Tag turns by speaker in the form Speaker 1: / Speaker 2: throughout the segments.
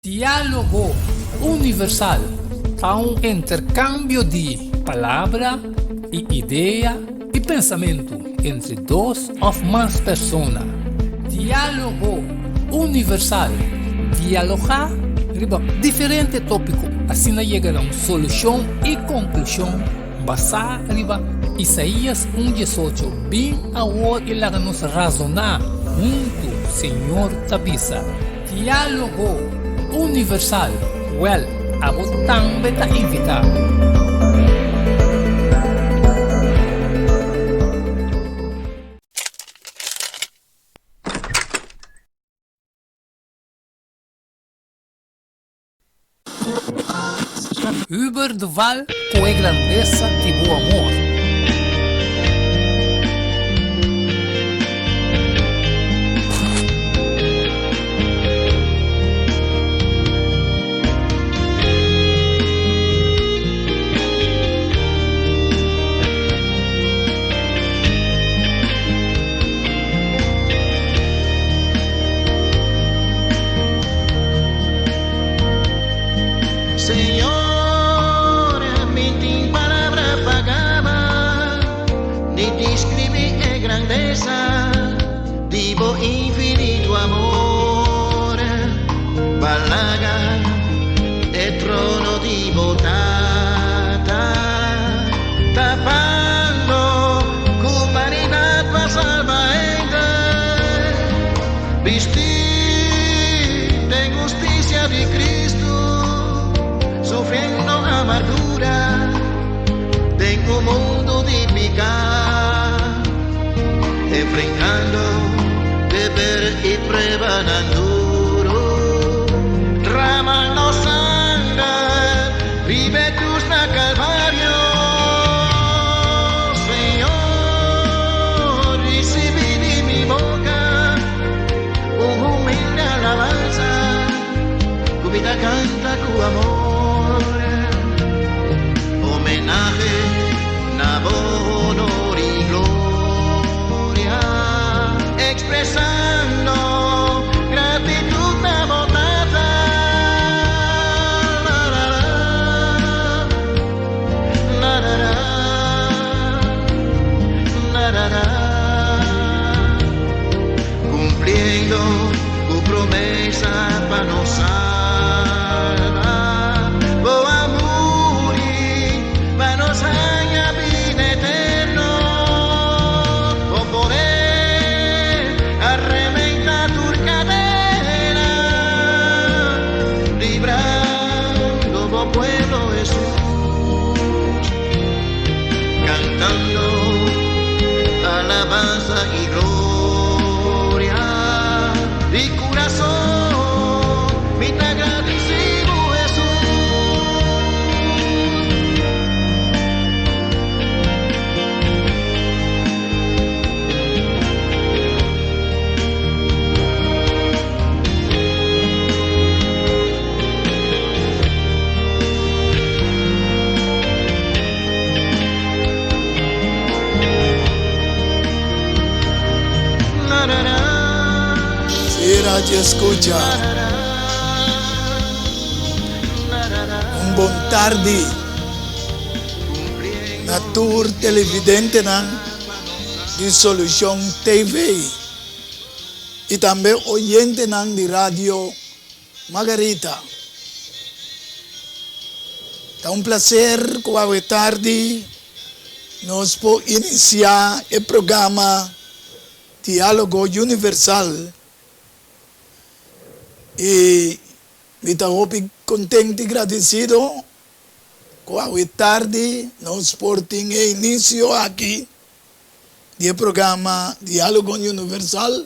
Speaker 1: Diálogo Universal ta un interkambio di palabra i idea i pensamentu entre dos òf mas persona. Diálogo Universal, dialogá riba diferente tópiko, asina yega na un solushon i konklushon basá riba Isaías un diesocho, Bin awor i laga nos razoná huntu, Señor ta bisa. Diálogo Universal, Wèl, abo tambe ta invitá. Hubert Duval ku e grandesa di bo amor.
Speaker 2: Señor, mi tin palabra pa gaba, ni describí e grandeza di bo infinito amor. Balaga e trono di bo Tata, tapando cu humanidad pa salba hende. Bisti den husticia di Cristo, sufriendo amargura den un mundo di pica, enfrentando deber y pruebanan duro, dramando sanger riba e cruz na Calvario. Señor, ricibi di mi boca un humilde alabanza, cu mi ta canta cu amor, homenahe na bo honor y gloria, expresando gratitud na bo Tata. La, la, la. La, la, la. La, la, la. Cumpliendo tu promesa pa nos salva, bo a muri pa nos haña bida eterno. Bo poder a rementa tur cadena, librando bo pueblo Jesús, cantando alabanza y gloria. Di corazón, mi ta agradecido Jesús. La, la, la.
Speaker 3: Sí, Radio Escucha. Un bon tardi na tur televidentenan di Solucion TV y tambe oyentenan di Radio Margarita. Ta un placer cu awe tardi nos por inicia e programa Dialogo Universal y mi ta hopi contento y gradecido cu awe tardi nos por tin e inicio aki di e programa Dialogo Universal.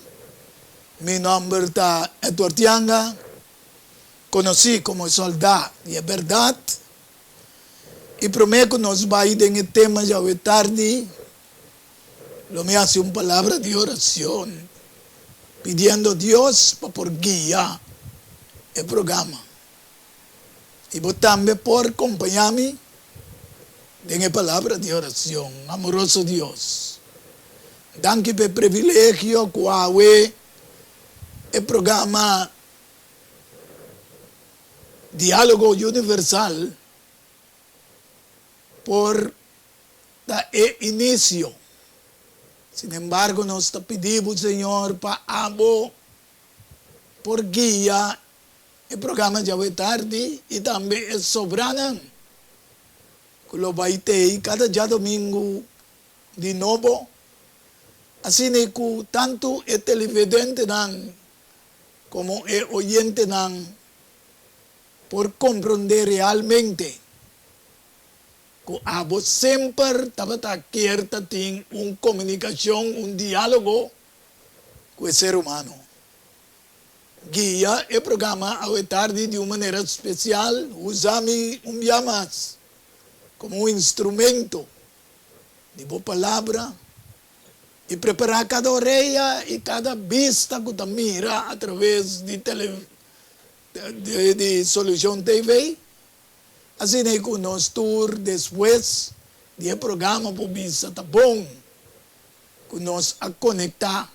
Speaker 3: Mi nomber ta Edward Yanga, conoci como e Solda di e Berdad. Y prome cu nos bay den e tema djawe tardi, lo mi haci un palabra di oracion, pidiendo Dios pa por guia e programa. Y bo tambe por compaña mi den e palabra di oracion. Amoroso Dios, danki pa e privilegio cu awe e programa. Diálogo Universal por ta e inisio. Sinembargo nos ta pidi bo Señor pa abo por guia e programa djawe tardi i tambe e sobranan ku lo bai tei kada djadomingu di nobo, asina ku tantu e televidentenan komo e oyentenan por komprondé realmente ku abo semper tabata kier ta tin un komunikashon, un diálogo ku e ser humano. Guia e programa awe tardi di un manera spesial, usa mi un bia mas komo un instrumento di bo palabra i prepará kada orea i kada bista ku ta mira atraves di tele di Solucion TV, asina ku nos tur despues di e programa por bisa ta bon ku nos a konektá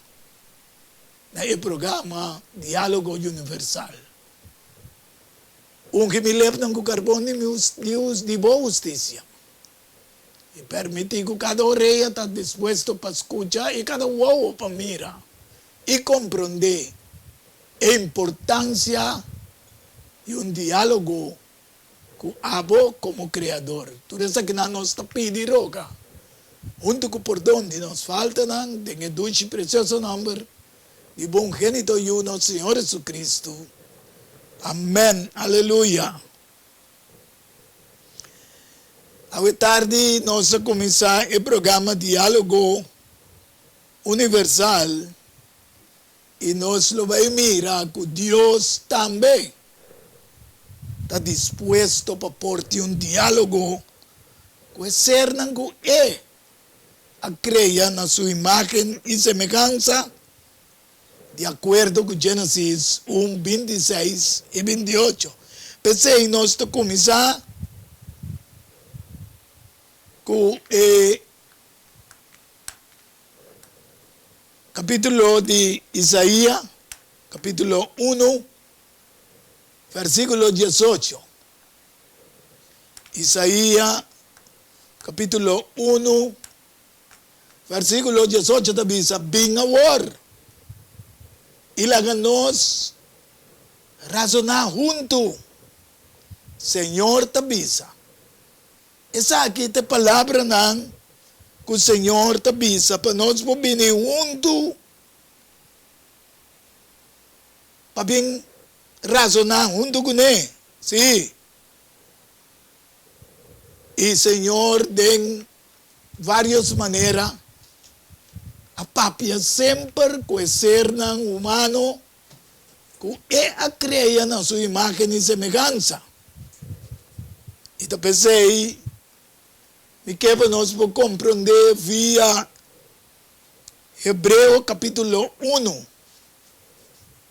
Speaker 3: na e programa Diálogo Universal. Ungi mi lepnan ku karbon di mi di bo hustisia i permití ku kada orea ta dispuesto pa skucha i kada wowo pa mira i komprondé e importansia di un diálogo ku abo komo Kreador. Tur esakinan nos ta pidi i roga, huntu ku pordon di nos faltanan, den e dushi i presioso nòmber di bo ungenito Yu, nos Señor Jesucristo. Amèn. Aleluya. Awe tardi nos a kuminsá e programa Diálogo Universal. I nos lo bai mira ku Dios tambe ta dispuesto pa por tin un diálogo ku e sernan ku E a krea na Su imágen i semehansa, di akuerdo ku Génesis un, 26 i 28. P'esei nos ta kuminsá ku e Capítulo di Isaías, capítulo 1, versículo 18. Isaías, capítulo 1, versículo 18 ta bisa, Bin awor i laga nos razoná huntu, Señor ta bisa. Esaki ta e palabranan ku Señor ta bisa pa nos por bini huntu pa bin razoná huntu kuné. Sí. I Señor den vários manera a papia semper ku e sernan humano ku E a krea na Su imágen i semehansa. I ta p'esei mi ke pa nos por komprondé via Hebreo kapítulo unu,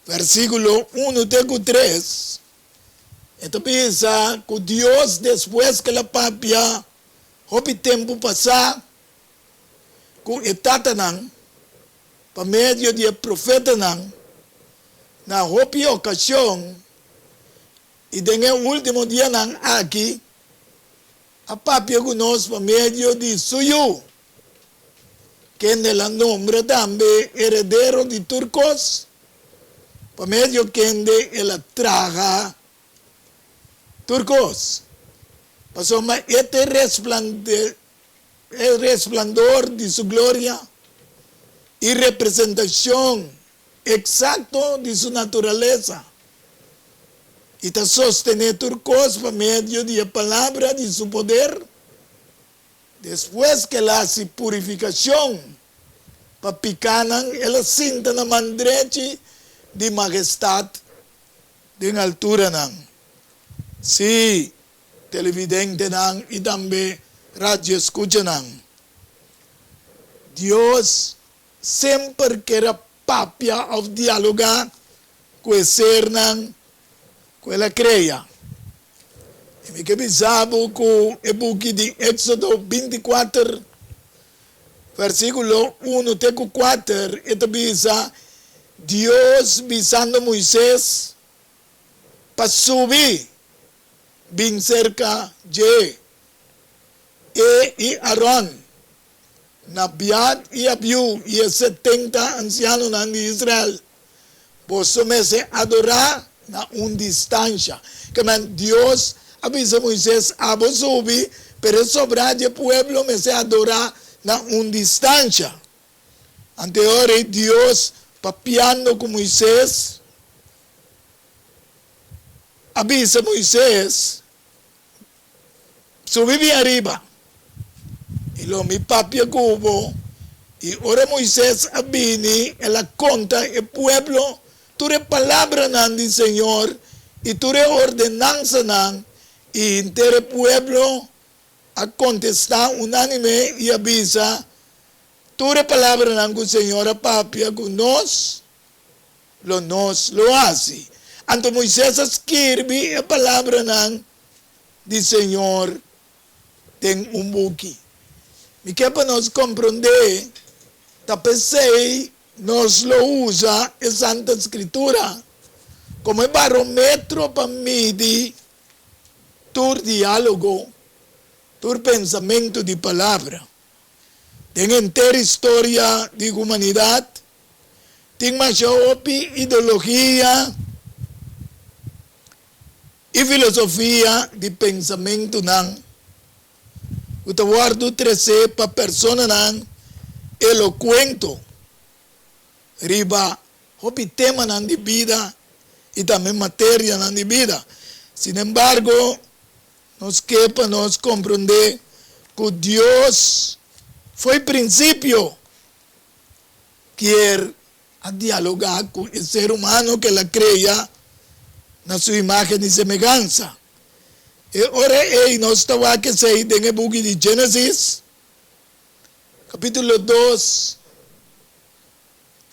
Speaker 3: versíkulo unu te ku tres, e ta bisa ku Dios despues ku el a papia hopi tempu pasá ku e tatanan, Pa medio di e profetanan na hopi okashon i den e último dianan aki a papia ku nos pa medio di Su Yu, kende el a nombra tambe heredero di tur kos, pa medio kende el a traha tur kos. Pasobra e ta e resplandor di su gloria i representashon eksakto di su naturalesa, i ta sostené tur kos pa medio di e palabra di su poder. Despues ku el a hasi purifikashon pa pikánan, el a sinta na man drechi di Magestat den alturanan. Sí, televidentenan i tambe radioescuchanan. Dios semper ker a papia of dialogá ku e sernan ku el a krea. I mi ke bisa bo ku e buki di Éxodo 24, versíkulo unu te ku kuater, e ta bisa, Dios bisando Moisés pa subi. bin serka dje, e i Aron, Nabiad i Abiú i e 70 ansianonan di Israel. Boso mester adorá na un distansha. Ke men, Dios a bisa Moises, Abo subi, pero e sobrá di e pueblo mester adorá na un distansha. Ante ora ei Dios, papiando ku Moises, a bisa Moises, Subi bin ariba, i lo mi papia ku bo. I ora Moises a bini, el a konta e pueblo tur e palabranan di señor i tur e ordenansanan, i henter e pueblo a kontestá unánime i a bisa, Tur e palabranan ku señor a papia ku nos, lo nos lo hasi. Anto Moises a skirbi e palabranan di Señor den un buki. Mi ke pa nos komprondé ta p'esei nos lo usa e Santa Skritura komo e barometro pa midi tur diálogo, tur pensamentu di palabra. Den henter historia di humanidat tin masha hopi ideologia i filosofia di pensamentunan ku ta wòrdu tresé pa personanan elokuento riba hopi temanan di bida i tambe materianan di bida. Sinembargo, nos ke pa nos komprondé ku Dios fo'i prinsipio kier a dialogá ku e ser humano ku el a krea na su imágen i semehansa. E ora ei nos ta wak esei den e buki di Génesis, kapítulo 2,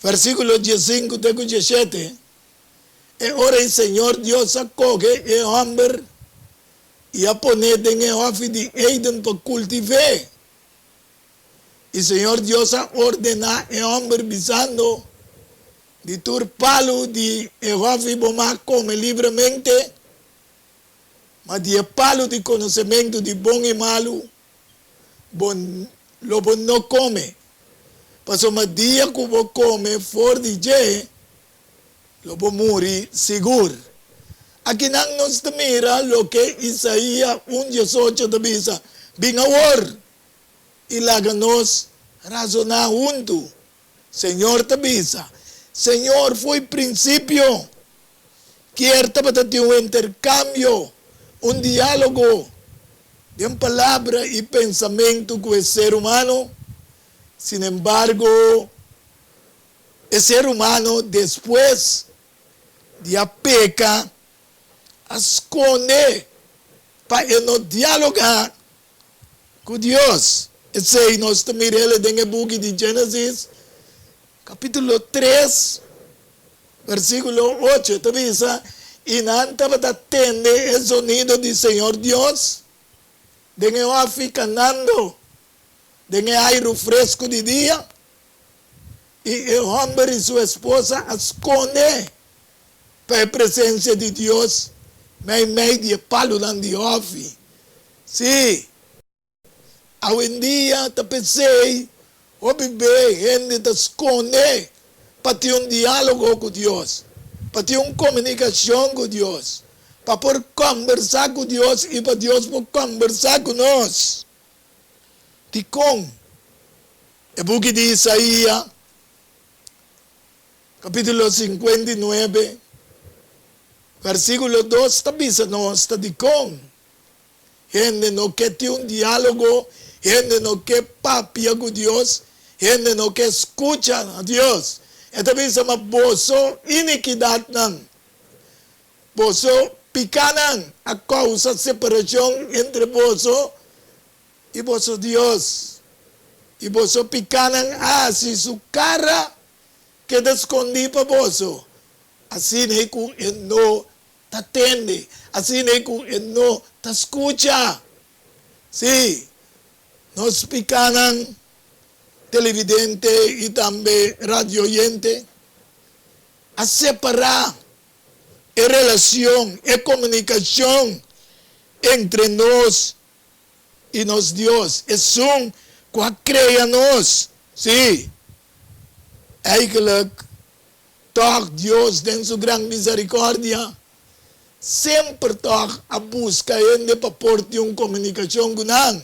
Speaker 3: versíkulo 15 te ku 17. E ora ei Señor Dios a kohe e hòmber i a pon'é den e hòfi di Eden pa kultiv'é. I Señor Dios a ordená e hòmber, bisando, Di tur palu di e hòfi bo mag kome libremente, ma di e palu di konosementu di bon i malu bo lo bo no kome, pasobra dia ku bo kome for di dje, lo bo muri sigur. Akinan nos ta mira loke Isaías un 18 ta bisa, Bin awor! I laga nos razoná huntu, Señor ta bisa. Señor fo'i prinsipio kier tabata tin un interkambio, un diálogo den palabra i pensamentu ku e ser humano. Sinembargo, e ser humano despues di a peka a skonde pa e no dialogá Ku Dios. Esei nos ta mir'el den e buki di Génesis, kapítulo 3, versíkulo 8. E ta bisa, I nan tabata tende e zonido di Señor Dios den e hòfi kanando den e airu fresku di dia, i e hòmber i su esposa a skonde pa e presensia di Dios meimei di e palunan di hòfi. Sí, awendia ta p'esei hopi be hende ta skonde pa tin un diálogo ku Dios, pa tin un komunikashon ku Dios, pa por kòmbersá ku Dios i pa Dios por kòmbersá ku nos. Dikon? E buki di Isaia, kapítulo 59, versíkulo 2 ta bisa nos ta dikon. Hende no ke tin un diálogo, hende no ke papia ku Dios, hende no ke skucha na Dios. E ta bisa, Ma boso inikidatnan, boso pikánan a kousa separashon entre boso i boso Dios, i boso pikánan a hasi su kara keda skondí pa boso, asina ku e no ta tende, asina ei ku e no ta skucha. Sí, nos pikánan, televidente i tambe radioyente, a separá e relashon, e komunikashon. entre nos i nos Dios, esun ku a krea nos. Sí, eigenlijk tòg Dios den su gran misericordia semper tòg a buska hende pa por tin un komunikashon ku nan.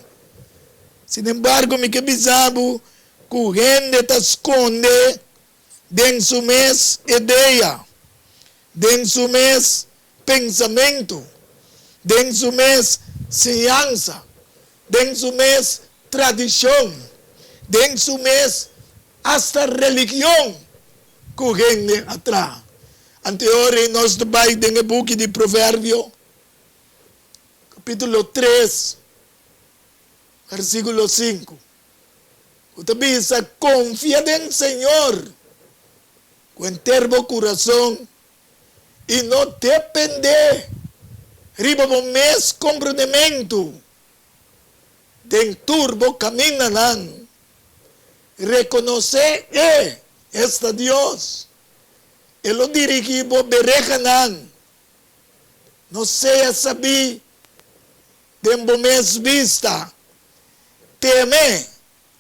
Speaker 3: Sinembargo, mi ke bisa bo ku hende ta skonde den su mes idea, den su mes pensamentu, den su mes siñansa, den su mes tradishon, den su mes asta religion ku hende a traha. Anto e ora ei nos ta bai den e buki di Proverbio, kapítulo tres, versíkulo sinku, ku ta bisa, Konfia den Señor ku henter bo kurason i no dependé riba bo mes komprondementu. Den tur bo kamindanan, rekonosé E, esta Dios. E lo dirigí bo berehanan. No sea sabí den bo mes bista. Teme,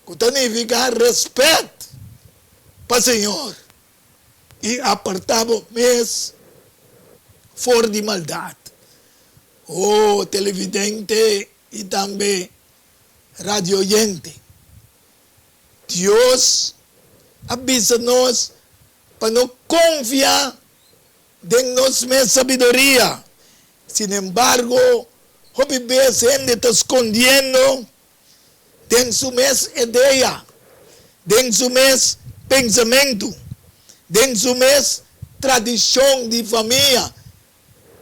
Speaker 3: ku ta nifiká rèspèt pa Señor, i apartá bo mes for di maldat. O televidente i tambe radioyente, Dios a bisa nos pa no konfia den nos mes sabiduria. Sinembargo, hopi bes hende ta skondiendo den su mes idea, den su mes pensamentu, den su mes tradishon di famia,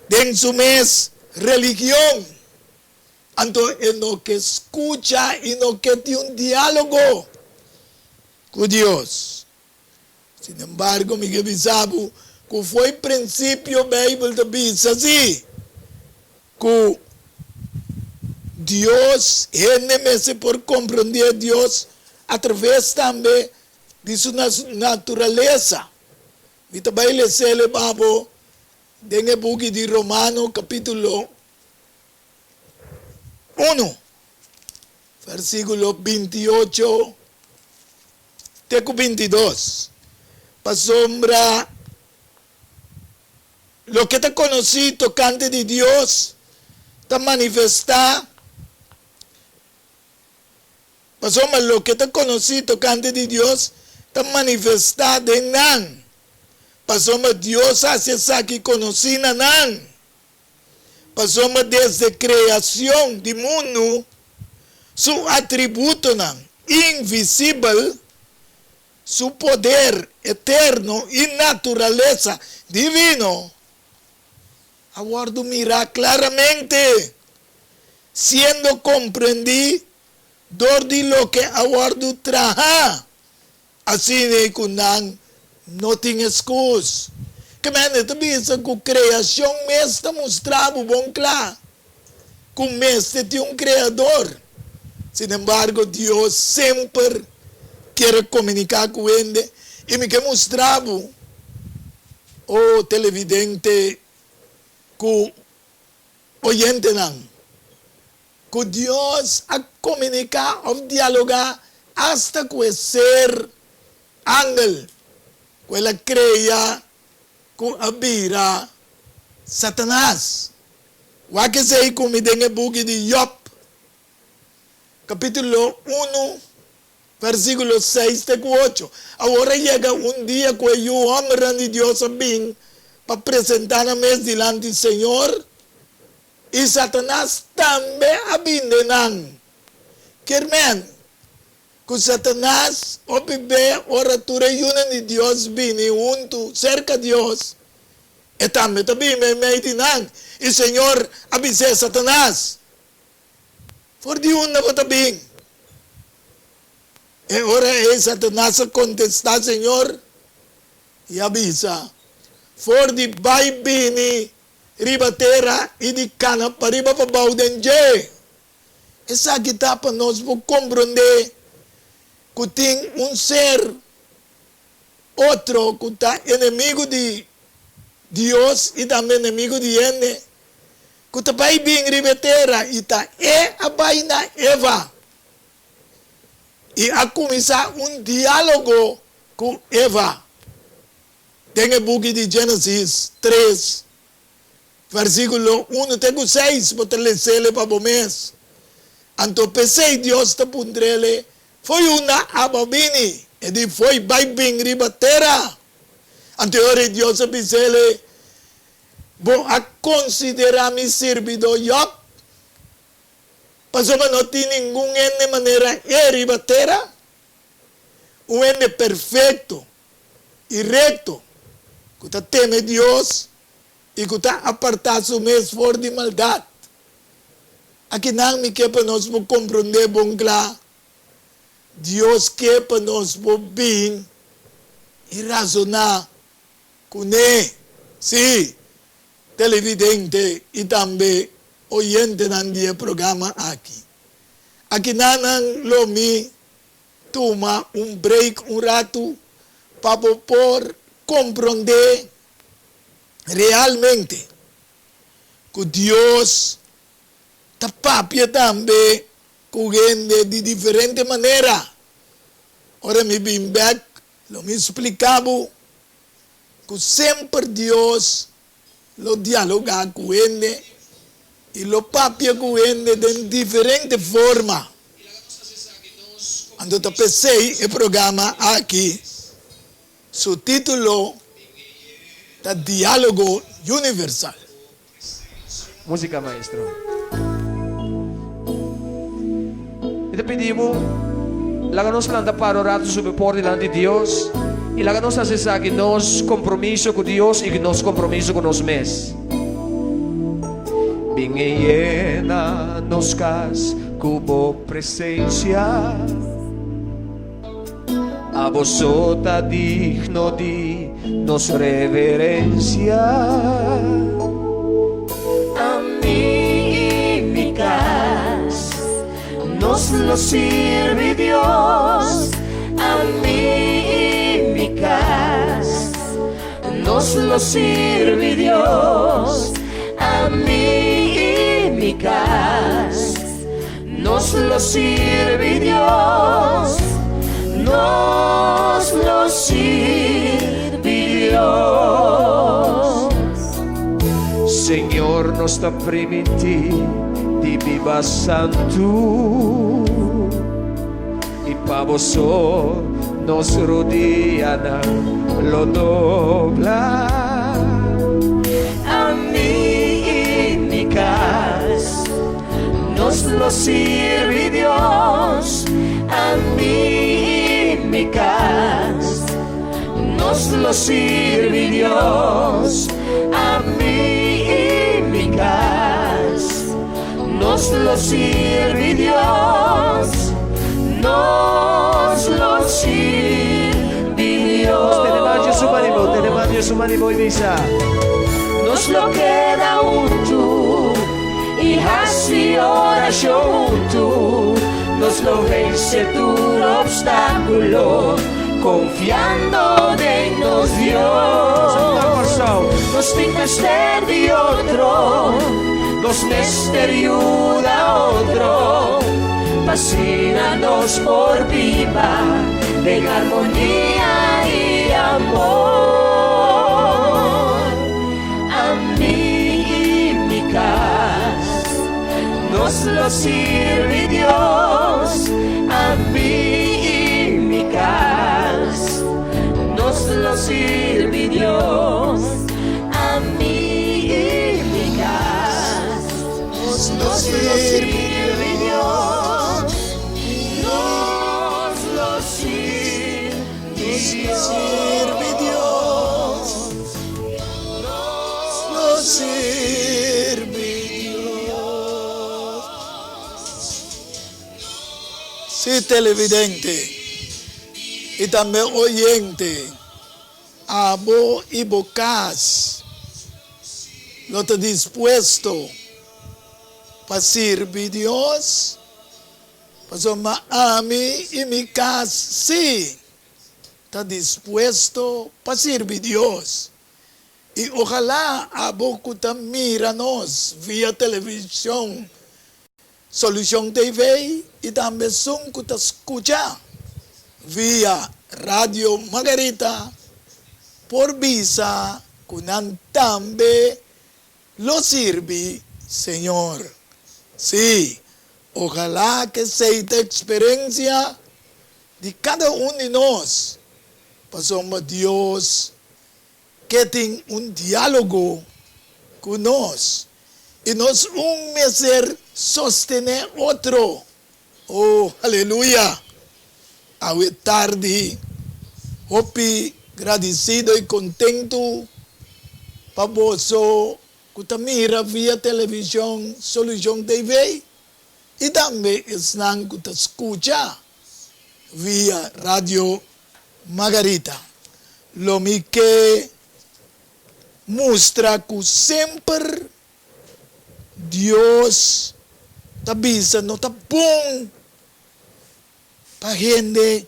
Speaker 3: den su mes religion. Anto e no ke skucha i no ke tin un diálogo ku Dios. Sinembargo, mi ke bisa bo ku fo'i prinsipio Beibel ta bisa si ku Dios, hende mester por komprondé Dios atraves tambe di su naturalesa. Mi ta bai les'el e babo den e buki di Romano kapítulo unu, versíkulo 28 te ku 22. Pasobra loke ta konosí tokante di Dios ta manifestá, pasobra loke ta konosí tokante di Dios ta manifestá den nan, pasobra Dios a hasi esaki konosí na nan. Pasobra desde kreashon di mundu, su atributonan invisibel, su poder eterno i naturalesa divino, a wòrdu mirá klaramente, siendo komprendí dor di loke a wòrdu trahá. Asina ku nan no tin eskus. Ke mende ta bisa ku kreashon mes ta mustra bo bon kla ku mester tin un Kreador. Sinembargo, Dios semper kier a komuniká ku hende i mi ke mustra bo, o televidente ku oyentenan, Ku Dios a komuniká òf dialogá asta ku e ser angel ku el a krea ku a bira Satanas. Wak esei ku mi den e buki di Yòb, kapítulo unu, versíkulo seis te ku ocho. Awor a yega un dia ku e yu hòmbernan di Dios a bin pa presentá nan mes dilanti Señor. I Satanas tambe a bin den nan. Kier men ku Satanas hopi be ora tur e yunan di Dios bini huntu serka Dios, e tambe ta bin meimei di nan. I Señor a bis'é, Satanas, for di unda bo ta bin? E ora ei Satanas a kontestá Señor i a bisa, For di bai bini riba tera i di kana pariba pabou den dje. Esaki ta pa nos por komprondé ku tin un ser otro ku ta enemigu di Dios i tambe enemigu di hende. ku ta bai bin riba e tera i ta e a bai na Eva i a kuminsá un diálogo ku Eva. Den e buki di Génesis tres, versíkulo unu te ku seis, bo ta les'ele pa bo mes. Anto p'esei Dios ta puntr'ele, Fo'i unda abo bini? E di, Fo'i bai bin riba tera. Anto e ora Dios a bis'ele, Bo a konsiderá mi sirbidó Yòb? Pasobra no tin ningun hende manera e riba tera, un hende perfekto i rekto ku ta teme Dios i ku ta apartá su mes for di maldat. Akinan mi ke pa nos por komprondé bon kla, Dios ke pa nos por bin i rasoná kuné. Sí, televidente i tambe oyentenan di e programa aki. Akinanan lo mi tuma un break un ratu pa bo por komprondé realmente ku Dios ta papia tambe ku hende di diferente manera. Ora mi bin bek lo mi splika bo ku semper Dios lo dialogá ku hende i lo papia ku hende den diferente forma. Anto ta p'esei e programa aki su título ta Diálogo Universal.
Speaker 4: Música maestro. Mi ta pidi bo, laga nos lanta para un rato subi por dilanti Dios y laga nos haci esaki nos compromiso cu Dios y nos compromiso cu nos mes. Bin y yena nos cas cu bo presencia. Abo so ta digno di nos reverencia.
Speaker 5: Ami i mi cas, nos lo sirbi Dios. Ami i mi cas, nos lo sirbi Dios. Ami i mi cas. Nos lo sirbi Dios, nos lo sirbi Dios.
Speaker 4: Señor nos ta primintí di biba santu i pa bo so nos rudianan lo dobla.
Speaker 5: Ami i mi kas. Nos lo sirbi Dios, ami i mi kas. Nos lo sirbi Dios, ami i mi kas. Nos lo sirbi Dios, nos lo sirbi Dios.
Speaker 4: Tene man Jesu manimo, tene man Jesu manimo i bisa.
Speaker 5: Nos lo keda huntu. I hasi orashon huntu, nos lo vense tur opstákulo, konfiando den nos Dios. Nos tin mester di otro, nos mester yuda otro, pa asina nos por biba den armonia i amor. Ami i mi kas, nos lo sirbi Dios. Ami i mi kas, nos lo sirbi Dios. Ami i mi kas, nos lo sirbi Dios. Nos lo sirbi
Speaker 3: Dios. Lo sirbi Dios. Sí, televidente i tambe oyente, abo i bo kas lo ta dispuesto pa sirbi Dios? Pasobra ami i mi kas sí ta dispuesto pa sirbi Dios. I ojalá abo ku ta mira nos via televishon Solushon TV i tambe esun ku ta skucha via Radio Margarita por bisa ku nan tambe lo sirbi Señor. Sí, ojalá ku esei ta eksperensia di kada un di nos, pasobra Dios ke tin un diálogo ku nos i nos un mester sostené otro. Oh, aleluya! Awe tardi, hopi gradisido i kontentu pa boso ku ta mira via televishon Solushon TV i tambe esnan ku ta skucha via Radio Margarita, Lo mi ke mustra ku semper Dios ta bisa no ta bon pa hende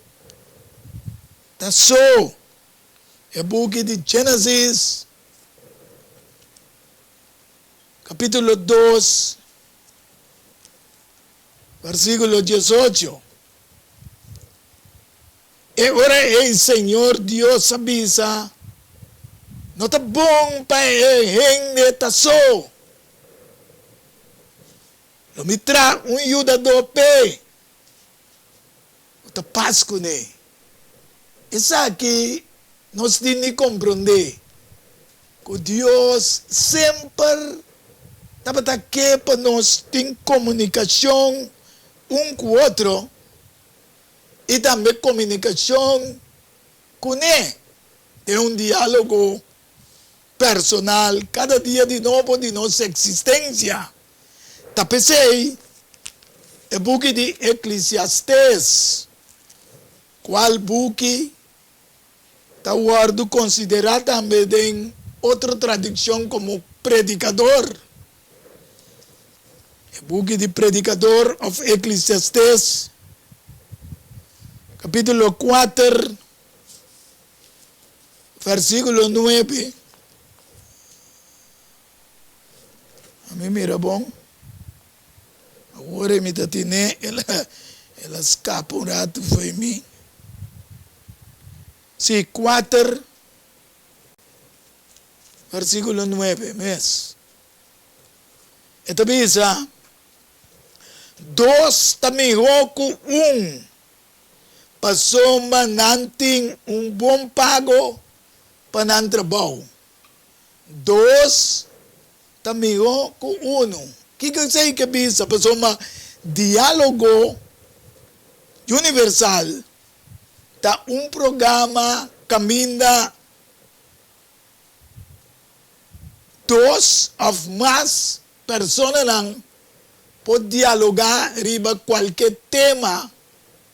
Speaker 3: ta so. E buki di Genesis kapitulo dos Versíkulo diesocho, E ora ei Señor Dios a bisa, No ta bon pa e hende ta so. Lo mi traha un yudadó p'e ku ta pas kuné. Esaki nos tin di komprondé ku Dios semper tabata ke pa nos tin komunikashon un ku otro i tambe komunikashon kuné den un diálogo personal kada dia di nobo di nos eksistensia. Ta p'esei e buki di Eklesiastes, kual buki ta wòrdu konsiderá tambe den otro tradukshon komo Predikador. E buki di Predikador òf Eklesiastes, kapítulo kuater, vèrsikulo nuebe. Ami mira bon. Awor e mi ta tine, el a, el a skapa un ratu fo'i mi. Sí, kuater, versíkulo nuebe mes. E ta bisa, Dos ta mihó ku un, pasobra nan tin un bon pago pa nan trabou. Dos ta mihó ku unu. Kiko esei ke bisa? Pasobra Diálogo Universal ta un programa kaminda dos òf mas personanan por dialogá riba kualke tema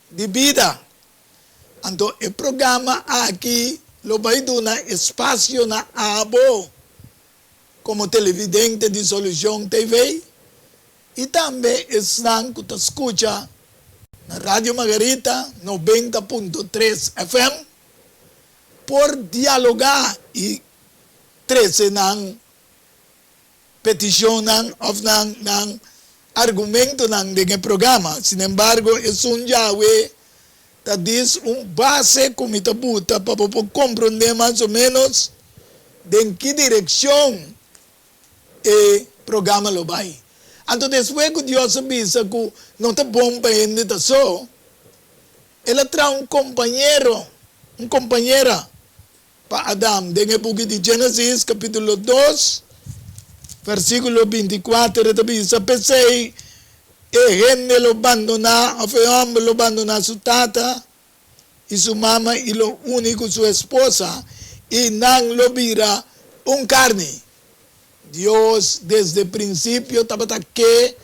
Speaker 3: di bida. Anto e programa aki lo bai duna espasio na abo komo televidente di Solucion TV i tambe esnan ku ta skucha na Radio Margarita nobenta punto tres FM por dialogá i trese nan petishonnan òf nan nan argumentonan den e programa. Sinembargo, esun djawe ta dis un base ku mi ta buta pa bo por komprondé mas o ménos den ki direkshon e programa lo bai. Anto despues ku Dios a bisa ku no ta bon pa hende ta so, el a traha un kompañero, un kompañera Pa Adam, den e buki di Genesis, kapítulo dos, versíkulo binti kuater, e ta bisa, P'esei e hende lo bandoná, òf e hòmber lo bandoná su tata i su mama i lo uni ku su esposa, i nan lo bira un karni. Dios desde prinsipio tabata ke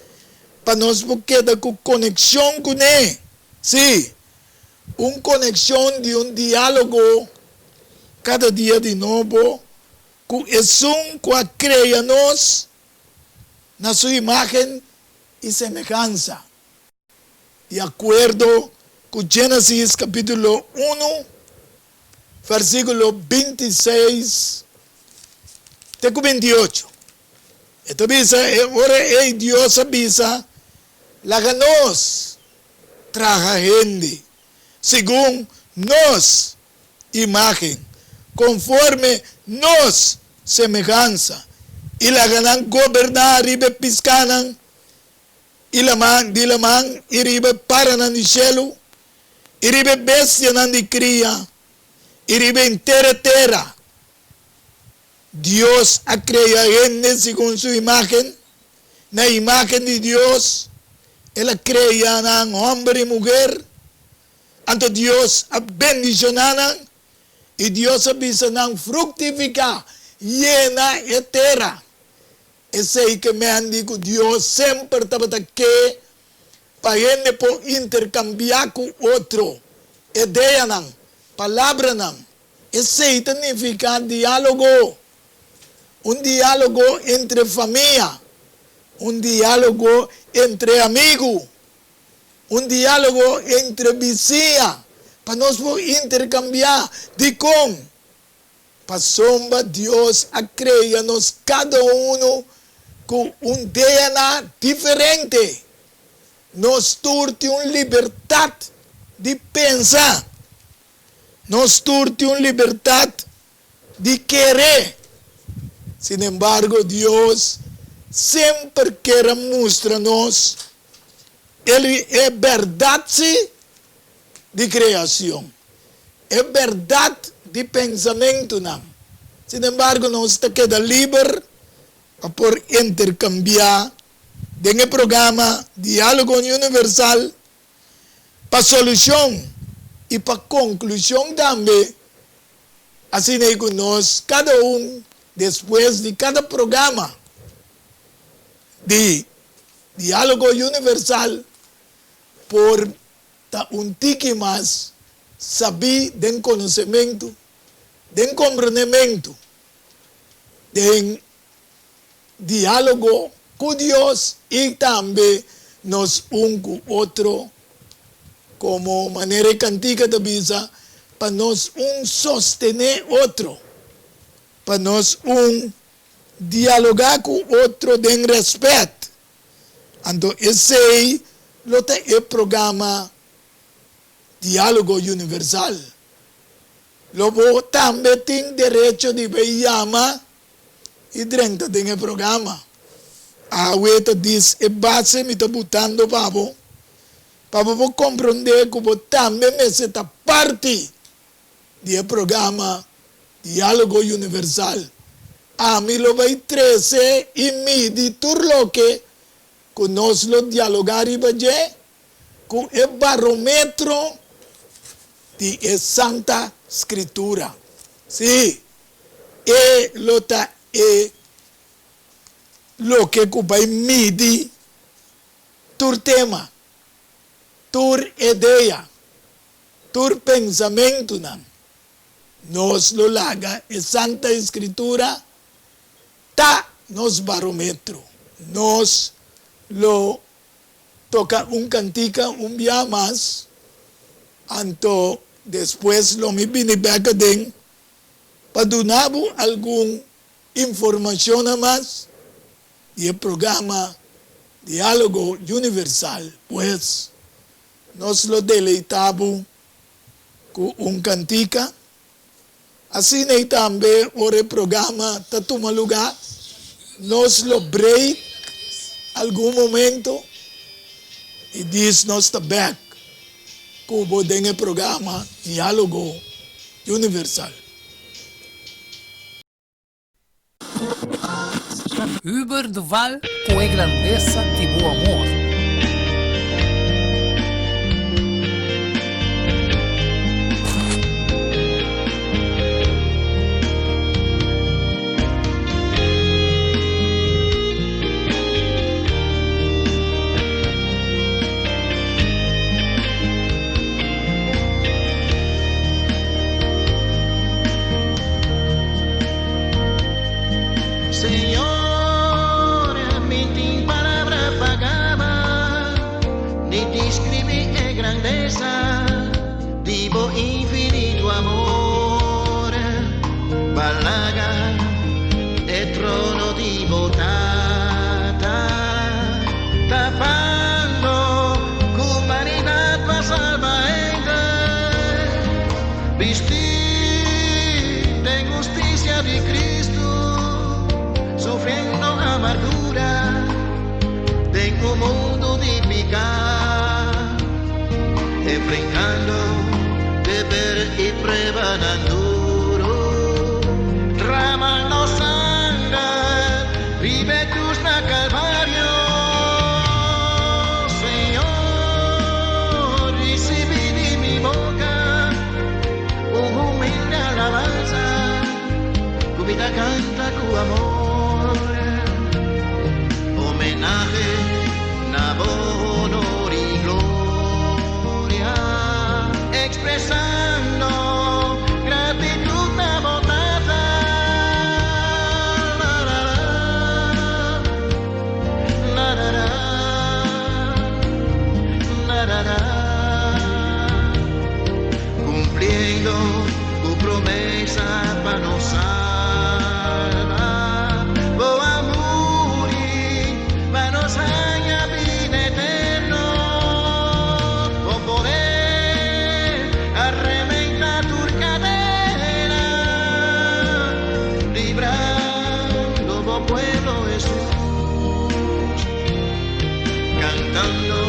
Speaker 3: pa nos por keda ku konekshon kuné. Sí, Un konekshon di un diálogo kada dia di nobo ku Esun ku a krea nos na Su imágen i semehansa, di akuerdo ku Génesis kapítulo unu, versíkulo 26. te ku 28. E ta bisa, e ora ei Dios a bisa, Laga nos traha hende segun nos imágen, konforme nos semehansa, i laga nan goberná riba e piskánan i laman di laman i riba e paranan di shelu i riba e bestianan di kria i riba henter e tera. Dios a krea hende segun su imágen. Na imágen di Dios el a krea nan hòmber i muher. Anto Dios a bendishoná nan i Dios a bisa nan, Fruktifiká, yena e tera. Esei ke men di ku Dios semper tabata ke pa hende por interkambiá ku otro ideanan, palabranan. Esei ta nifiká diálogo, un diálogo entre famia, un diálogo entre amigu, un diálogo entre bisiña, pa nos por interkambiá. Dikon? Pasobra Dios a krea nos kada unu ku un DNA diferente. Nos tur tin un libertat di pensa. Nos tur tin un libertat di kere. Sinembargo, Dios semper kier a mustra nos El e bèrdat sí di kreashon, e bèrdat di pensamentunan. Sinembargo, nos ta keda liber pa por interkambiá den e programa Diálogo Universal pa solushon i pa konklushon tambe. Asina ei ku nos kada un despues di kada programa di Diálogo Universal por ta un tiki mas sabí den konosementu, den komprendementu, den diálogo ku Dios i tambe nos un ku otro, komo manera e kantika ta bisa, pa nos un sostené otro, pa nos un dialogá ku otro den rèspèt. Anto esei lo ta e programa Diálogo Universal. Lo bo tambe tin derecho di bay yama i drenta den e programa. Awe ta dis e base mi ta butando pa bo, pa bo por comprende cu bo tambe mester ta parti di e programa Diálogo Universal. Ami lo bay trece i midi tur loke cu nos lo dialoga riba dje cu e barometro di e Santa Scritura. Sí, e lo ta e loke cu bay midi tur tema, tur idea, tur pensamentunan. Nos lo laga e Santa Escritura ta nos barometro. Nos lo toca un cantica un bia mas, anto despues lo mi bini bek aden pa duna bo algun informacionnan mas di e programa Dialogo Universal. Pues, nos lo deleita bo cu un cantica. Asina y tambe ora e programa ta tuma luga, nos lo break algun momento y dis nos ta bek cu bo den e programa Dialogo Universal.
Speaker 1: Hubert Duval cu e grandeza di bo amor.
Speaker 2: Señor, mi tin palabra pa gaba, ni describí e grandeza di bo infinito amor. Balaga e. Enfrentando deber i pruebanan duru, dramando sanger riba e krus na Kalvario. Señor, risibí di mi boka un humilde alabansa, ku mi ta kanta ku amor, homenahe na bo honor i gloria, ekspresando gratitut na bo Tata. La la la, la la la, la la la, kumpliendo ku promesa pa nos salba, bo a muri pa nos haña bida eterno, bo poder a rebentá tur kadena, librando bo pueblo Hesus, kantando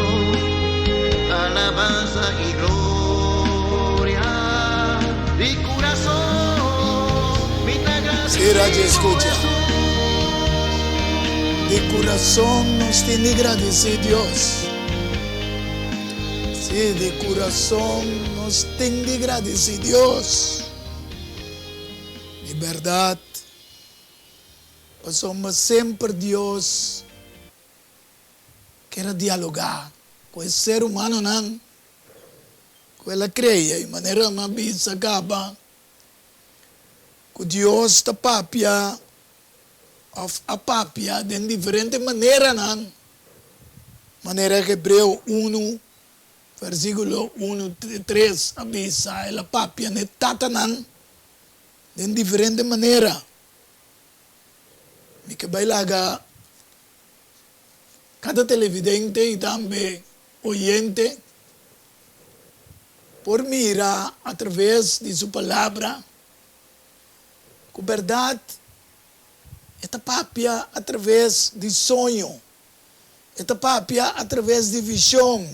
Speaker 2: alabansa i gloria di kurason, mi ta
Speaker 3: Sí, radioeskucha. Di kurason nos tin di gradisí Dios. Sí, di kurason nos tin di gradisí Dios. Di bèrdat, pasobra semper Dios kier a dialogá ku e ser humanonan ku el a krea i manera mi a bisa kaba ku Dios ta papia òf a papia den diferente maneranan, manera Hebreo unu versíkulo unu te tres a bisa, el a papia na e tatanan den diferente manera. Mi ke bai laga kada televidente i tambe oyente por mira atraves di su Palabra ku bèrdat e ta papia atraves di soño, e ta papia atraves di vishon,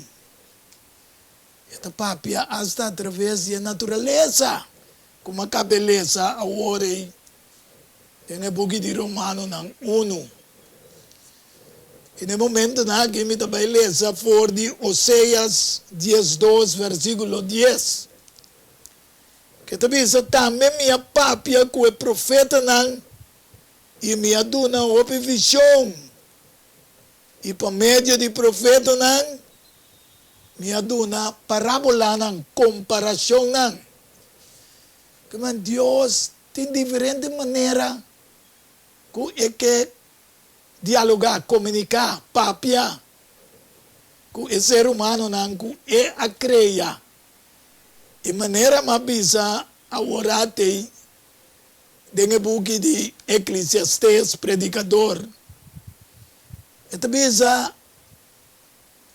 Speaker 3: e ta papia asta atraves di e naturalesa, komo a kaba e lesa awor ei den e buki di Romanonan unu. I na e momentonan aki mi ta bai lesa for di Oseas diesdos versíkulo dies, ke ta bisa, Tambe mi a papia ku e profetanan i mi a duna hopi vishon, i pa medio di profetanan mi a duna parábolanan, komparashonnan. Kiman Dios tin diferente manera ku e ke dialogá, komuniká, papia ku e ser humanonan ku e a krea. E manera m'a bisa awor atei den e buki di Eklesiastes, Predikador, e ta bisa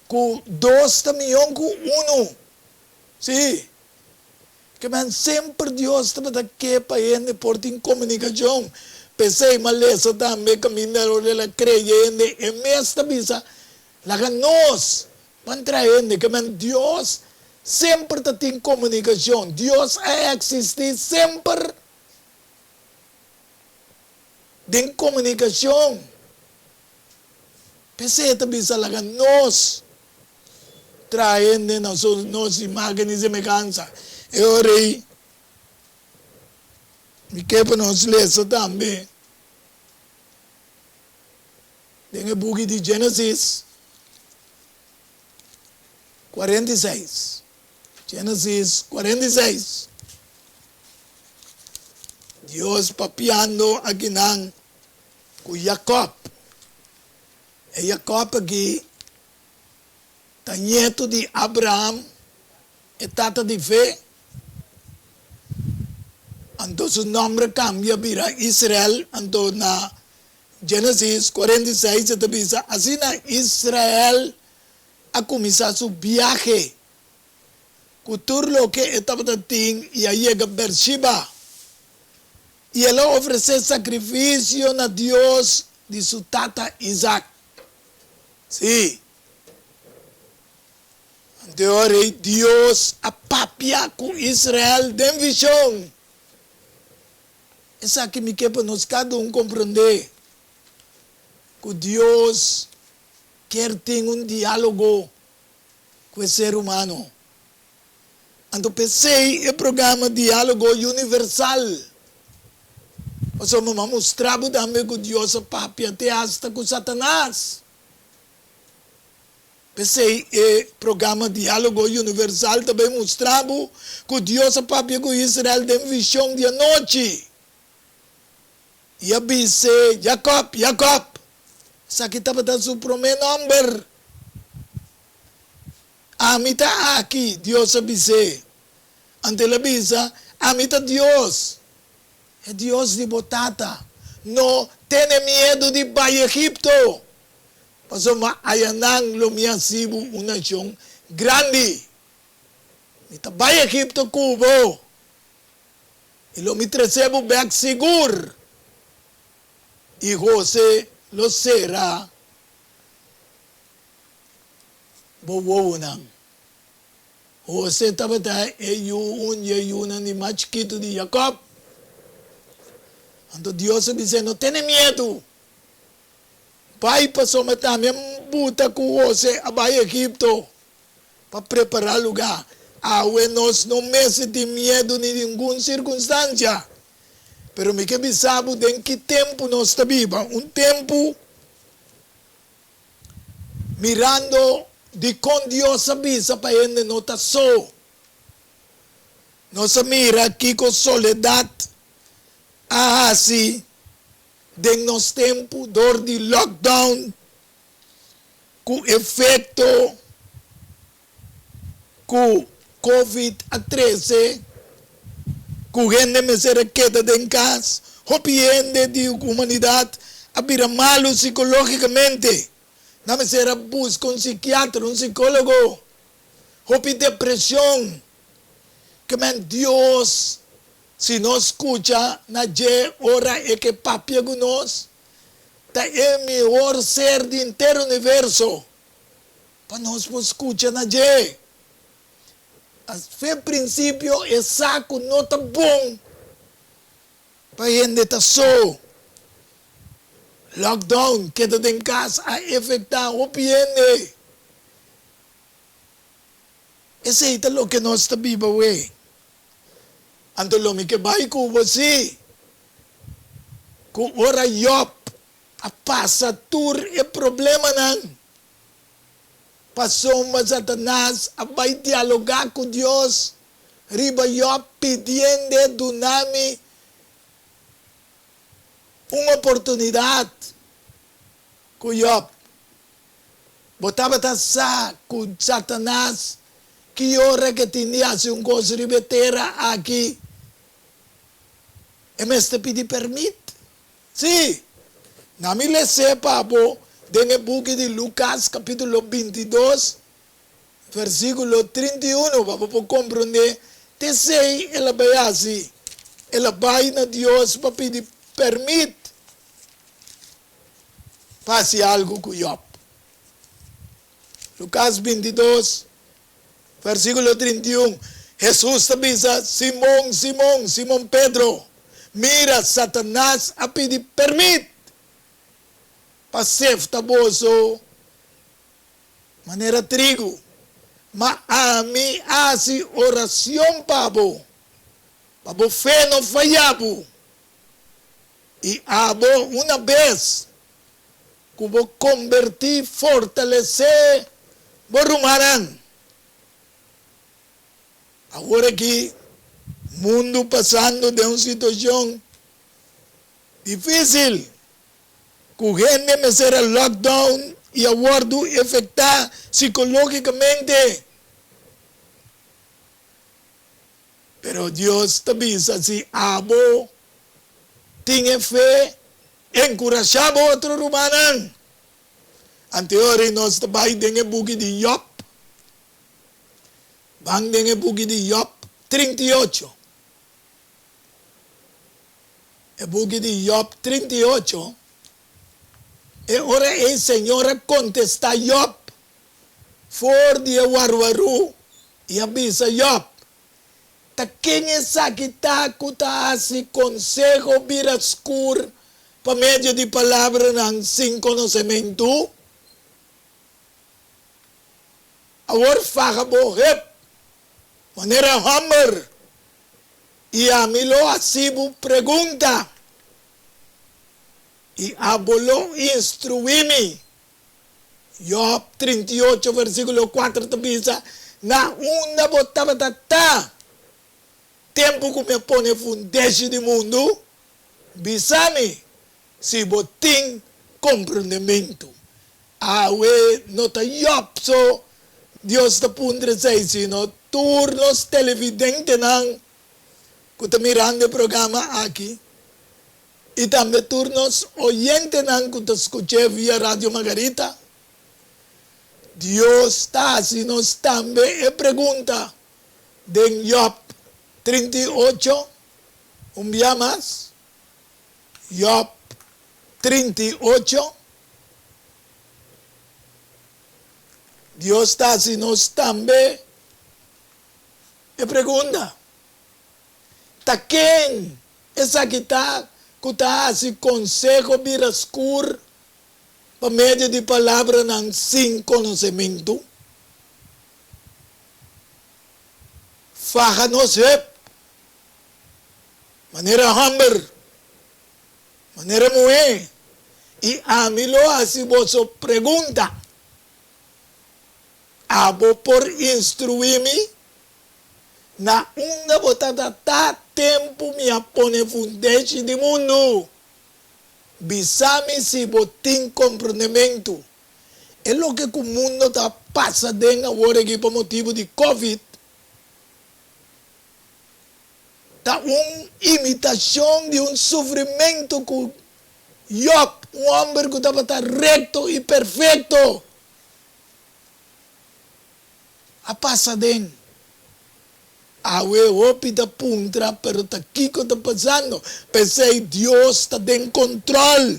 Speaker 3: ku dos ta mihó ku unu. Sí, Ke men semper Dios tabata ke pa hende por tin komunikashon. P'esei m'a lesa tambe kaminda ora el a krea hende, e mes ta bisa, Laga nos ban traha hende. Ke men Dios semper ta tin komunikashon. Dios a eksistí semper den komunikashon. P'esei e ta bisa, Laga nos traha hende na su nos imágen i semehansa. E ora ei, mi ke pa nos lesa tambe den e buki di Génesis 46. Génesis 46. Dios papiando akinan ku Jakòb. E Jakòb akí ta ñetu di Abraham, e tata di fe. Anto su nòmber kambia bira Israel. Anto na Génesis 46 e ta bisa, Asina Israel a kuminsá su biahe ku tur loke e tabata tin i a yega Bershiba. I el a ofresé sakrifisio na Dios di su tata Isak. Sí. Anto e ora ei Dios a papia ku Israel den vishon. Esaki mi ke pa nos kada un komprondé, ku Dios kier tin un diálogo ku e ser humano. Anto p'esei e programa Diálogo Universal. Pasobra mi a mustra bo tambe ku Dios a papia te asta ku Satanas. P'esei e programa Diálogo Universal ta bai mustra bo ku Dios a papia ku Israel den vishon di anochi i a bis'é, Jakòb, Jakòb! Esaki tabata su promé nòmber. Ami ta aki, Dios a bis'é. Anto el a bisa, Ami ta Dios, e Dios di bo tata. No tene miedu di bai Egipto, pasobra ayanan lo mi hasi bo un nashon grandi. Mi ta bai Egipto ku bo, i lo mi trese bo bèk sigur, i Jose lo sera bo wowonan. Jose tabata e yu un di e yunan di mas chikitu di Jakòb. Anto Dios a bis'é, No tene miedu. Bai pasobra tambe a buta ku Jose a bai Egipto pa prepará lugá. Awe nos no mester tin miedu ni ningun sirkunstansia. Pero mi ke bisa bo den ki tempu nos ta biba, un tempu Mirando dikon Dios a bisa pa hende no ta so, nos a mira kiko soledat a hasi den nos tempu dor di lockdown ku efekto ku Covid a trese ku hende mester a keda den kas, hopi hende di humanidat a bira malu sikológikamente. Nan mester a buska un sikiatra, un sikólogo. Hopi depreshon. Ke men Dios, si nos skucha na dje ora e ke papia ku nos, ta e mihor ser di henter universo. Pa nos por skucha na dje. A fe prinsipio e sa ku no ta bon pa hende ta so. Lockdown, keda den kas, a efektá hopi hende. Esei ta loke nos ta biba awe. Anto lo mi ke bai ku bo si ku ora Yòb a pasa tur e problemanan. Pasobra Satanas a bai dialogá ku Dios riba Yòb pidiend'e duna mi un oportunidat ku Yòb. Bo tabata sa ku Satanas ki ora ke tin di hasi un kos riba e tera aki e mester pidi pèrmit? Sí, na mi les'é pa bo den e buki di Lukas kapítulo 22, versíkulo 31, pa bo por komprondé t'esei el a bai hasi. El a bai na Dios pa pidi pèrmit pa hasi algu ku Yòb. Lukas 22, Versíkulo 31, Hesus ta bisa, Simon, Simon, Simon Pedro, mira, Satanas a pidi permit pa sefta boso manera trigu, ma ami a hasi oracion pa bo, pa bo fe no faya bo, i abo una bes Ku bo kombertí fortalesé bo rumannan. Awor aki mundu pasando den un situashon difísil ku hende mester a lockdown i a wòrdu efektá sikológikamente. Pero Dios ta bisa si abo tin e fe, enkurashá bo otro rumannan. Anteori nos ta bai den e buki di Yòb. Ban den e buki di Yòb 38. E buki di Yòb 38. E ora ei Señor a kontestá Yòb. for di e warwarú i a bisa Yòb, Ta ken esaki ta ku ta hasi konseho bira skur pa medio di palabranan sin konosementu? Awor faha bo hep manera hòmber i ami lo hasi bo pregunta i abo lo instruí mi. Job 38 versíkulo 4 ta bisa, Na unda bo tabata ta tempu ku mi a pone fundeshi di mundu? Bisa mi si bo tin komprondementu. Awe no ta Job so Dios ta puntra esei, sino tur nos televidentenan ku ta mirando e programa aki. I tambe tur nos oyentenan ku ta skuch'é via Radio Margarita. Dios ta hasi nos tambe e pregunta den Job 38, un bia mas, Job 38. Dios ta hasi nos tambe e pregunta, Ta ken Esaki ta ku ta hasi konseho bira skur pa medio di palabranan sin konosementu. Faha nos hep manera hòmber, manera muhé, i ami lo hasi boso pregunta. Abo por instruí mi? Na unda bo tata ta tempu mi a pone fundeshi di mundu? Bisa mi si bo tin komprondementu. E loke ku mundo ta pasa den awor aki pa motibu di Covid ta un imitashon di un sufrimentu ku Job, un hòmber ku tabata rekto i perfekto, A pasa den. Awe hopi ta puntra pero ta kiko ta pasando? P'esei Dios ta den control.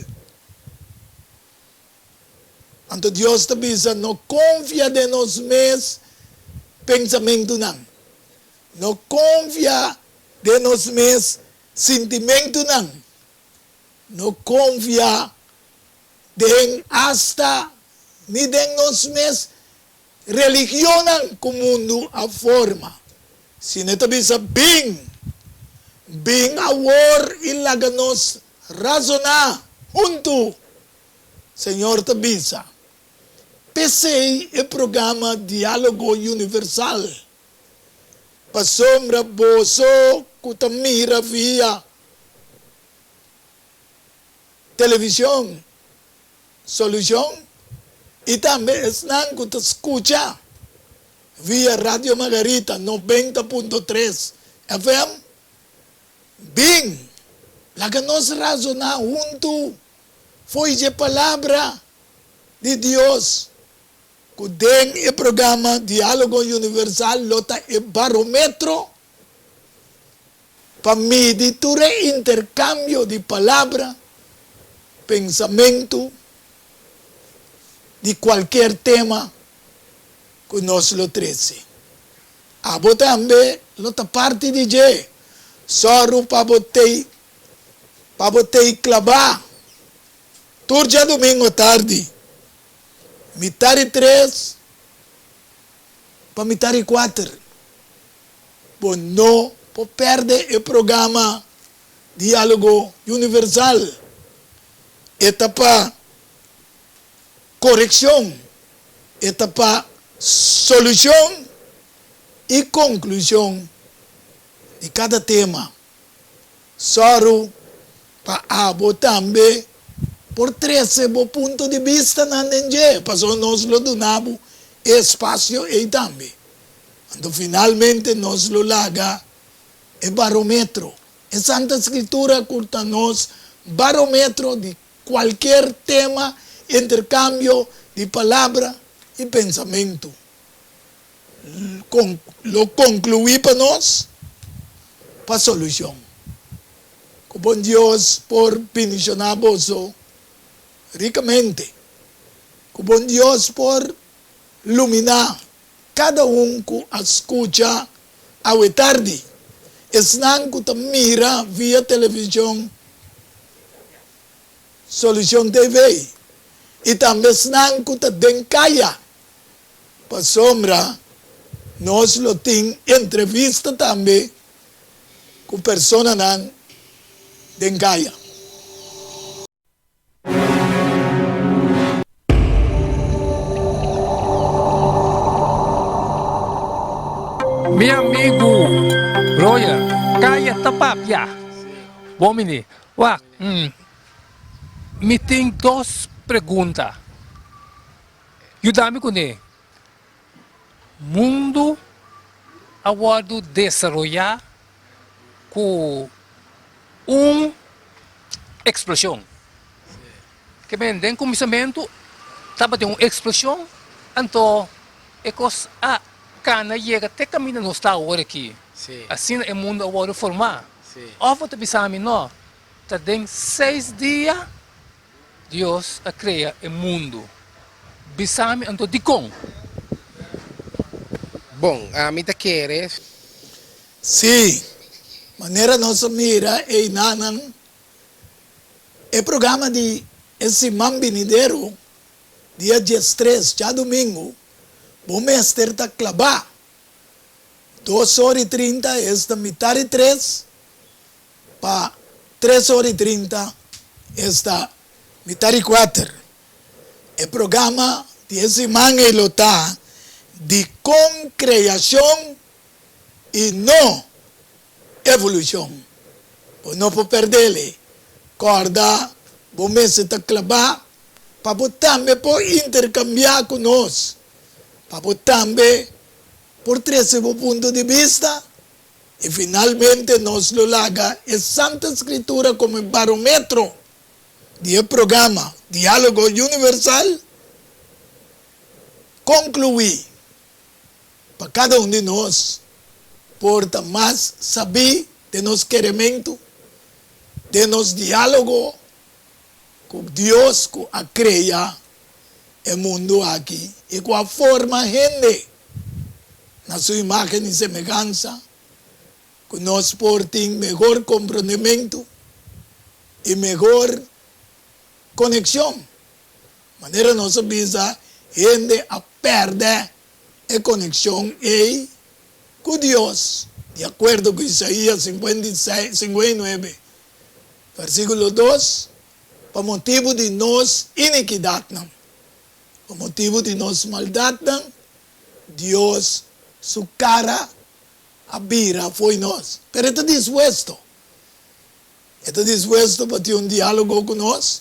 Speaker 3: Anto Dios ta bisa no confia den nos mes pensamentunan. No confia den nos mes sintimentunan. No confia den hasta ni den nos mes Religionnan ku mundu a forma. Sino e ta bisa, Bin! Bin awor i laga nos razoná huntu! Señor ta bisa. P'esei e programa Diálogo Universal. Pasobra boso ku ta mira via televishon, Solucion y tambe esnan cu ta scucha via Radio Margarita 90.3 FM, bin laga nos razona hunto fo'i dje Palabra di Dios cu den e programa Dialogo Universal lo ta e barometro Pa midi tur e interkambio di palabra, pensamentu, di kualkier tema ku nos lo trese. Abo tambe lo ta parti di dje. Sòru pa bo tei pa bo tei klabá tur djadumingu tardi, mitar di tres pa mitar di kuater. Bo no por perde e programa Diálogo Universal. E ta pa korekshon, e ta pa solushon i konklushon di kada tema. Sòru pa abo tambe por trese bo punto di bistanan den dje, pasobra nos lo duna bo e espasio ei tambe. Anto finalmente nos lo laga e barometro, e Santa Scritura cu ta nos barometro di cualkier tema, intercambio di palabra y pensamento. Lo conclui pa nos pa solucion. Cu bon Dios por bendiciona boso ricamente. Cu bon Dios por. luminá kada un ku a skucha awe tardi, esnan ku ta mira via televishon Solucion TV i tambe esnan ku ta den kaya, pasobra nos lo tin entrevista tambe ku personanan den kaya.
Speaker 1: Mi amigu Roger, kaya ta papia. Bon bini. Wak, mi tin dos pregunta. Yuda mi kuné. Mundu a wòrdu desaroyá ku un eksploshon. Ke men den kuminsamentu tabatin un eksploshon, anto e kos a kana yega te kaminda nos ta awor aki. Asina e mundu a wòrdu formá. Òf bo ta bisa mi nò, ta den seis dia Dios a krea e mundu. Bisa mi anto dikon?
Speaker 6: Bon, ami ta kere.
Speaker 3: Sí, manera nos a mira einanan, e programa di e siman binidero, dia diestres, djadumingu, bo mester ta klabá. Dos ora i trinta, esta mitar i tres, pa tres ora i trinta, esta mitar i kuater. E programa di e siman ei lo ta di Kon Kreashon i No Evolushon. Bo no por perdele. Kòrda bo mester ta klabá pa bo tambe por interkambiá ku nos, pa bo tambe por trese bo punto di bista I finalmente nos lo laga e Santa Scritura como e barometro di e programa Dialogo Universal conclui pa cada un di nos por ta mas sabí den nos keremento, den nos dialogo cu Dios cu a crea e mundu aki i cu a forma hende na su imagen i semehansa, cu nos por tin mehor comprondementu i mehor coneccion. Manera nos a bisa, hende a perde e coneccion ei cu Dios, di acuerdo cu Isaías 59, versiculo dos, Pa motibu di nos inikidatnan, pa motibu di nos maldatnan, Dios su kara a bira fo'i nos. Pero e ta dispuesto. E ta dispuesto pa tin un diálogo ku nos.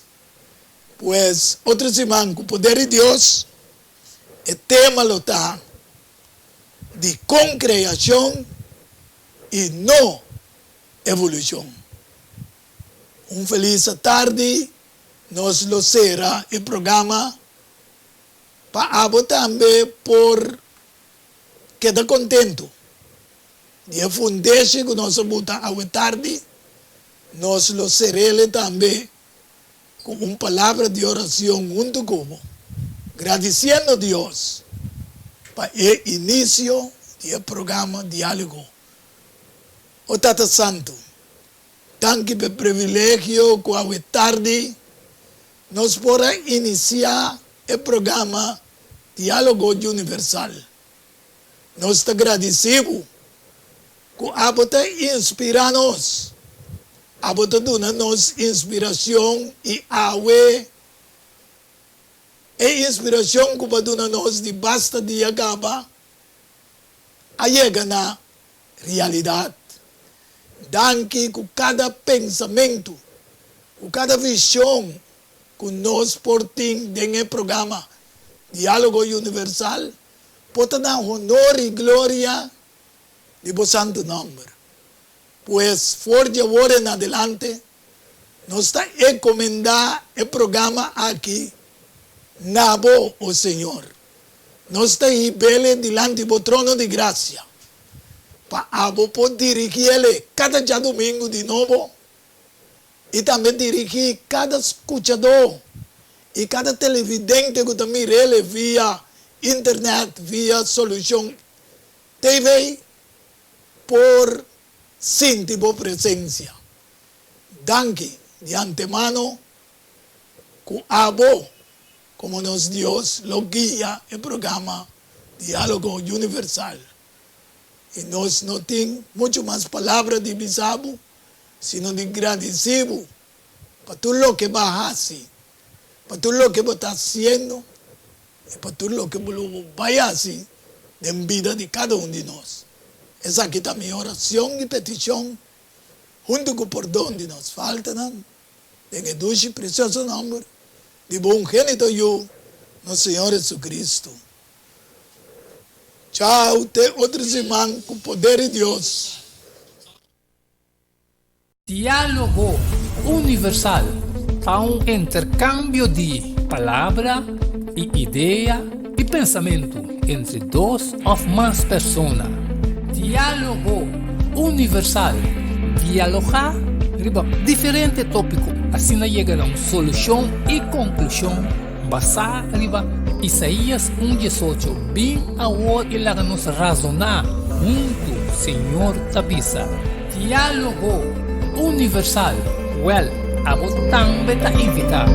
Speaker 3: Pues, otro siman, ku poder di Dios, e tema lo ta di kon kreashon i no evolushon. Un felis atardi, nos lo sera e programa pa abo tambe por keda kontentu di e fundeshi ku nos a buta awe tardi. Nos lo ser'ele tambe ku un palabra di oracion huntu ku bo, gradisiendo Dios pa e inisio di e programa Diálogo. O Tata Santu, Danki p'e privilegio ku awe tardi nos por a inisiá e programa Diálogo Universal. Nos ta gradisí bo ku abo ta inspirá nos. Abo ta duna nos inspirashon i awe e inspirashon ku bo a duna nos di basta dia kaba a yega na Realidat. Danki ku kada pensamentu, ku kada vishon ku nos por tin den e programa Diálogo Universal por ta na honor i gloria di bo santu nòmber. Pues for di awor en adelante nos ta ekomendá e programa aki na bo, o Señor. Nos ta hib'Ele dilanti bo trono di grasia, pa abo por dirigí Ele kada djadumingu di nobo, i tambe dirigí kada skuchadó i kada televidente ku ta mir'Ele via internet via Solucion TV por sinti bo presencia. Danki di antemano cu abo como nos Dios lo guia e programa Dialogo Universal. Y nos no tin mucho mas palabra di bisa bo, sino di gradici bo pa tur loke bo a haci, pa tur loke bo ta haciendo y pa tur loke bo lo bay haci den bida di cada un di nos. Esaki ta mi oracion y peticion hunto cu pordon di nos faltanan, den e dushi precioso nomber di bo ungenito Yu, nos Señor Jesucristo. Chao te otro siman cu poder di Dios.
Speaker 1: Diálogo Universal ta un interkambio di palabra i idea i pensamentu entre dos òf mas persona. Diálogo Universal, dialogá riba diferente tópiko, asina yega na un solushon i konklushon basá riba Isaías un diesocho, Bin awor i laga nos razoná huntu, Señor ta bisa. Diálogo Universal, wèl, abo tambe ta invitá.